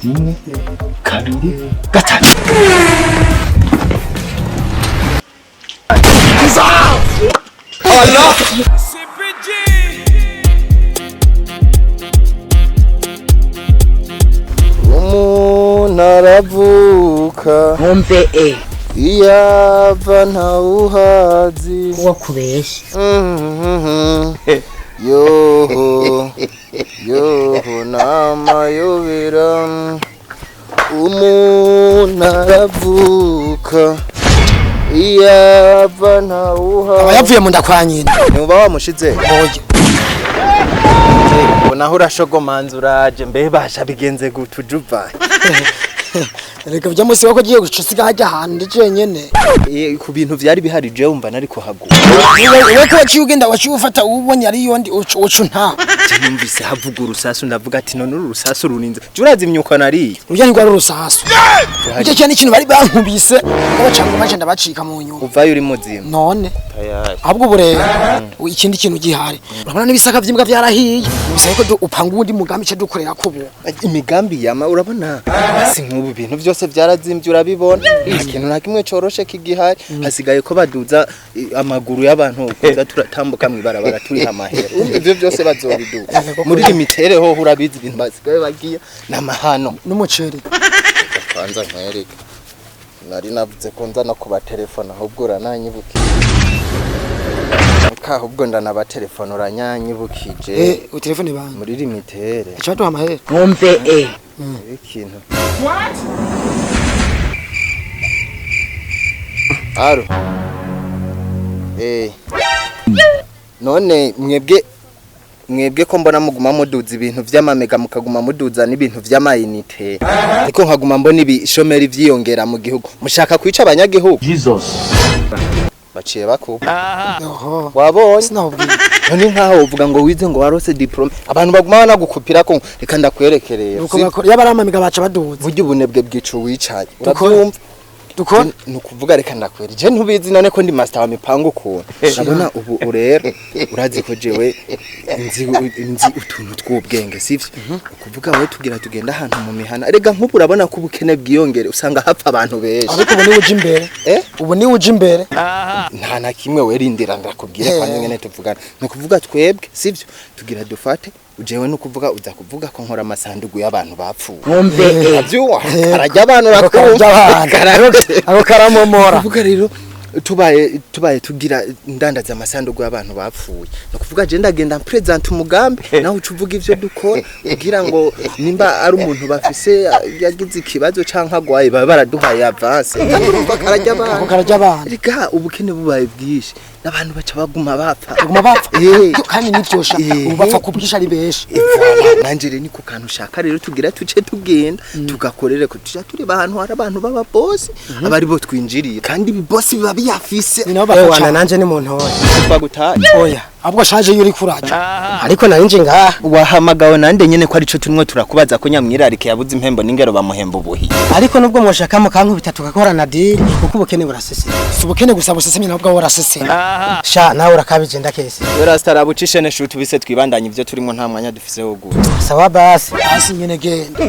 Rimwe, kabiri, gatatu. Umuntu aravuka Nkumve e. Iyo ava ntawuhazi. Uwo kubesha. Yoho yoho, namayobera. Umuntu aravuka iyo ava Aba ntawuhazi. Yavuye mu nda kwa nyina. Ntuba wamushize? Oya. Naho urashogomanza, uraje mbe basha, bigenze gute ujuva? Reka bijya munsi wako agiye guca usiga hajya ahantu ndi jenyene. Ku bintu vyari bihari jewe wumva nari kuhagura. Wewe ko waciye ugenda, waciye ufata ubonye ari yondi ucu nta. Je numvise havuga urusasu, ndavuga ati: "None uru rusasu runinze?" Je urazi imyuka nariye. Urya ntirwari urusasu. Icyo cyane ikintu bari bankubise bacanga baje ndabacika mu nyuma. Uvayo uri muzima? None. Tayari. Ahubwo ubu rero ikindi kintu gihari, urabona n'ibisaka vy'imbwa vyarahiye, bisaba ko upanga uwundi mugambi cyo dukorera ko ubu. Imigambi yama, urabona si nk'ubu ibintu byose byarazimbye, urabibona, nta kintu na kimwe coroshe kigihari. Hasigaye ko baduza amaguru y'abantu kuza turatambuka mw'ibarabara turiha amahera. Urumva ivyo byose bazobiduza muri limitere hoho, urabizi ibintu basigaye bagiye n'amahano. N'umuceri. Kwanza nkwereke, nari navuze ko nza no kubatelefona, ahubwo urananyibukije. Ka ahubwo ndanabatelefona, uranyanyibukije. Utelefone banje. Muri limitere. Acha baduha amahera. Nkumve e. Ikintu. Aro. None mwebwe ko mbona muguma muduza ibintu vy'amamega, mukaguma muduza n'ibintu vy'amayinite, ariko nkaguma mbona ibishomeri vyiyongera mu gihugu, mushaka kwica abanyagihugu? Jesus. Baciye bakuba. Oho. Wabonye? Sinahubwiye. None nkaho uvuga ngo wize, ngo warose diplôme, abantu baguma banagukupira ko reka ndakwerekereye. Nuko bakora, yaba ari amamega baca baduza. Burya ubunebwe bwica uwicaye. Dukore. Urabyumva? Dukora. Ni ukuvuga reka ndakwera, je ntubizi none ko ndi master wa mipango ukuntu urabona ubu rero urazi ko jewe nzi utuntu tw'ubwenge, sivyo? Ukuvuga wowe tugira tugenda ahantu mu mihana, rega nk'ubu urabona ko ubukene bwiyongere, usanga hapfa abantu benshi. Ariko ubu niwe uja imbere. Eh? Ubu niwe uja imbere. Nta na kimwe, werindira ndakubwire. Kwanza ngene tuvugana, ni ukuvuga twebwe, sivyo, tugira dufate jewe, ni ukuvuga uza kuvuga ko nkora amasandugu y'abantu bapfuye. Nkumve e. Uravyumva, karajya abantu. Ako kararya abantu. Urakumva. Ako karamomora. Kuvuga rero tubaye tugira ndandaza amasandugu y'abantu bapfuye, ni ukuvuga je ndagenda present umugambi, nawe uca uvuga ivyo dukora kugira ngo nimba ari umuntu bafise yagize ikibazo canke agwaye, babe baraduhaye avance. Kandi urumva karajya Ako abantu. kararya abantu. Rega ubukene bubaye bwinshi n'abantu baca baguma bapfa. Baguma bapfa. Kandi nivyosha. Ubu bapfa kubwisha ari benshi. Voilà, nanje rero niko kantu ushaka rero tugira tuce tugenda tugakorere ko tuja tureba ahantu hari abantu b'aba boss, aba ari bo twinjiriye, kandi ibi boss biba biyafise. Ni nabo bapfa Ewana. cane. Nanje ni mu ntore. Bagutaye? Oya. Ahubwo shaje iyo uri kuraja. Ariko nari nje ngaha. Wahamagawe nande nyene ko arico turimo turakubaza, ko nyamwirarike yabuze impembo n'ingero bamuhemba ubuhi? Ariko nubwo mwoshaka mukankubita tugakorana deal, kuko ubukene burasesera. Si ubukene gusa busesemye, nabwo warasesera. Sha, nawe urakabije, ndakese. Rasta rabucishe ne shutu bise twibandanye ivyo turimo, nta mwanya dufise wo guta. Sawa basi. Hasi nyene genda.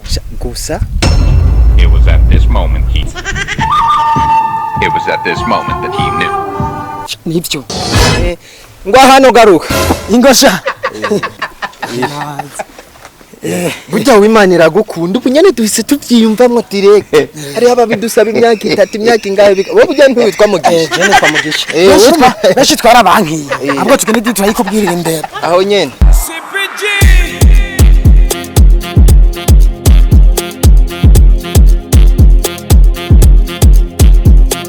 Sha, gusa It was at this moment that he knew. Nivyo. Ngwa hano, garuka. Ingosha. Burya w'Imana iragukunda, ubu nyene duhise tuvyiyumvamwo direct. Hariho ababidusaba imyaka 3, imyaka ingahe, wowe burya ntiwitwa Mugisha? Je nitwa Mugisha. Benshi twarabankiye. Ahubwo tugende turayikubwirira imbere. Aho nyene. CPG.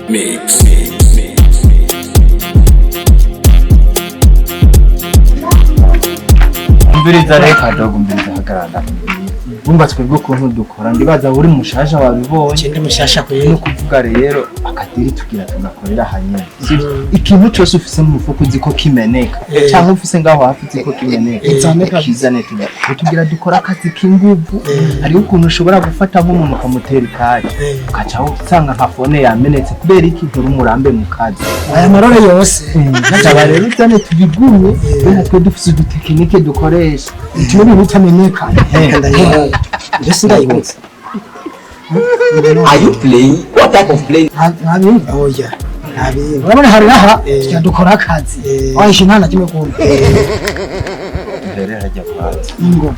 Mix. Umviriza reka dogo, umviriza, hagarara. Bumva twebwe ukuntu dukora, ndibaza uri mushasha, wabibonye. Ndi mushasha kweli. No kuvuga rero aka Akadiri tugira tugakorera hanyuma. Ikintu cyose ufise mu mufuko uzi ko kimeneka cyangwa ufise ngaho hafi uzi ko kimeneka, kizane tugira dukora akazi k'inguvu. Hariho ukuntu ushobora gufata nk'umuntu ukamutera ikari, ukaca usanga nka phone yamenetse kubera iki nturi umurambe mu kazi. Aya marore yose. Aba rero uzane tubigumye, kubera twe dufise udutekinike dukoresha. Bituma ibintu bitameneka. Mbese ndayibutse. Are you playing? What type of play? Ntabindi. Oya, ntabindi. Urabona hari aha tugira dukora akazi. Wahishe nta na kimwe kumva. Mbere hajya kwanza. Ingo.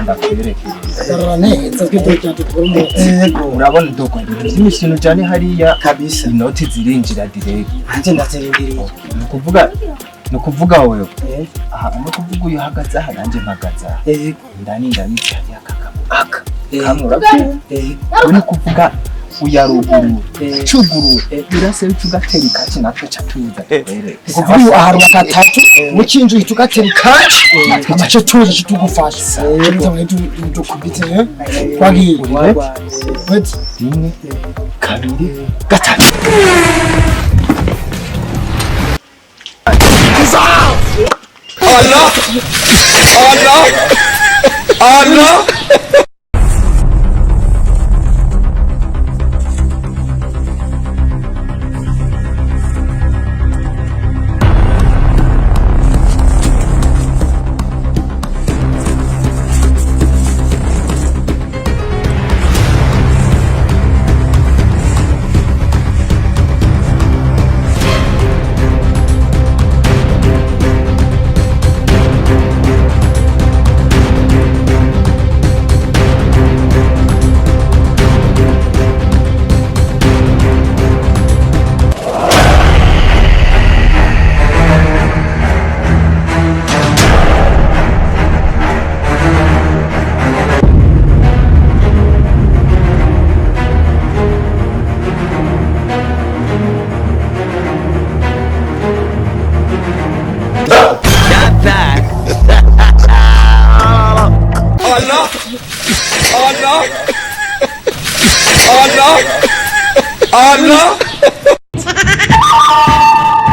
Ndakwerekeza. Neza twibyo dukora umunsi. Yego. Urabona doko ibintu by'imikino cyane hariya Kabisa. Inoti zirinjira direct. Nanjye ndazirindiriye. Ni ukuvuga wewe aha, ni ukuvuga uyu uhagaze aha, nanjye mpagaze aha. Yego. Indani ndabizi hariya kakamo aka Eh. kamwe urabyumva. Yego. We ni kuvuga uyaruguru cuguru birase bica ugatera ikaci, natwe ca tuza tubereke. Kuvuga uyu aharuka gatatu mukinju tugatera ikaci amace tuza tugufasha. Tutamwe dukubite twagiye. Wait. 1, 2, 3.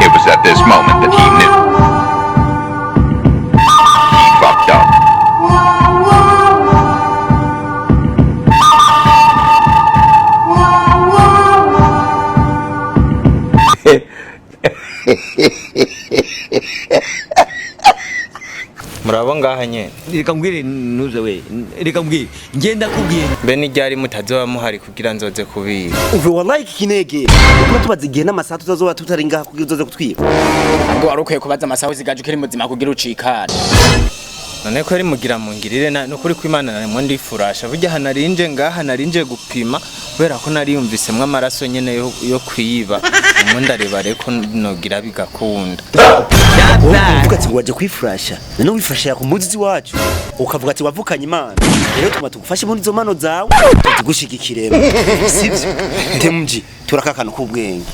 It was at this moment that he knew. He fucked up. Murabo ngaha nyene. Reka mbwire nuze we. Reka mbwire. Ngenda kubwiye. Mbe n'iryari mutazoba muhari kugira nzoze kubiba? Uve wallahi iki kinege. Kuba tubaza igihe n'amasaha tutazoba tutari ngaha kugira uzoze kutwiba. Ubwo wari ukwiye kubaza amasaha uzigaje ukiri muzima kugira ucikane. None ko ari mugira mungirire na nukuri kw'Imana narimwo ndifurasha burya hanarinje ngaha narinje gupima kubera ko nariyumvisemwo amaraso nyene yo kwiba umu ndareba reko nogira bigakunda. Wowe uvuga ati ngo waje kwifurasha. None wifasha ku muzi wacu. Ukavuga ati wavukanye Imana. Rero tuma tugufashe muri izo mano zawe tugushigikire. Sivyo? Temji turakakana k'ubwenge.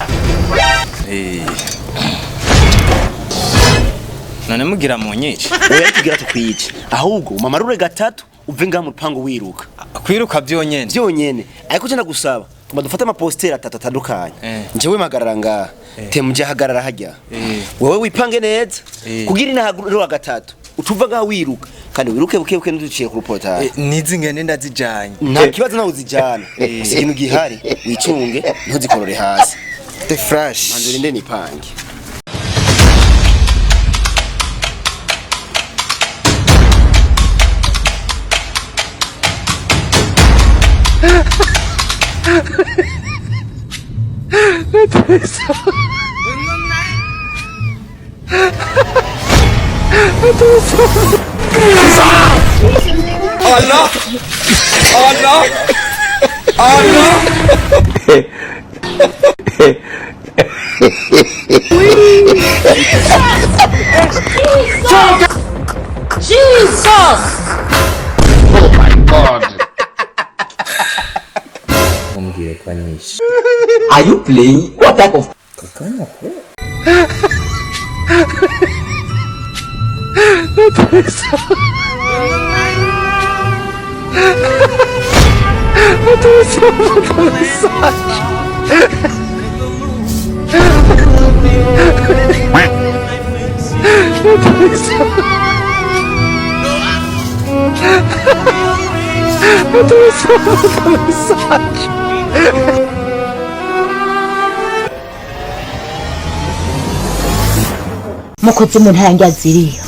None mugira munyice? Oya, tugira tukwice. Ahubwo umamarure gatatu uve ngaha mu rupangu wiruka. Kwiruka vyonyene? Vyonyene. Ariko cyo ndagusaba tuma dufate amaposteri atatu atandukanye. Njyewe mpagarara ngaha. Temji ahagarara hajya. Wowe wipange neza kugira inahagurura gatatu utuva ngaha wiruka, kandi wiruke buke buke ntuduciye ku rupotaye. Nizi ngende ndazijanye. Nta kibazo nawe uzijana, gusa ikintu gihari wicunge ntuzikorore hasi. The fresh. Manze urinde nipange. Umbwire ko anyishe. Are you playing? What type of Mukozi mu ntange aziriyo.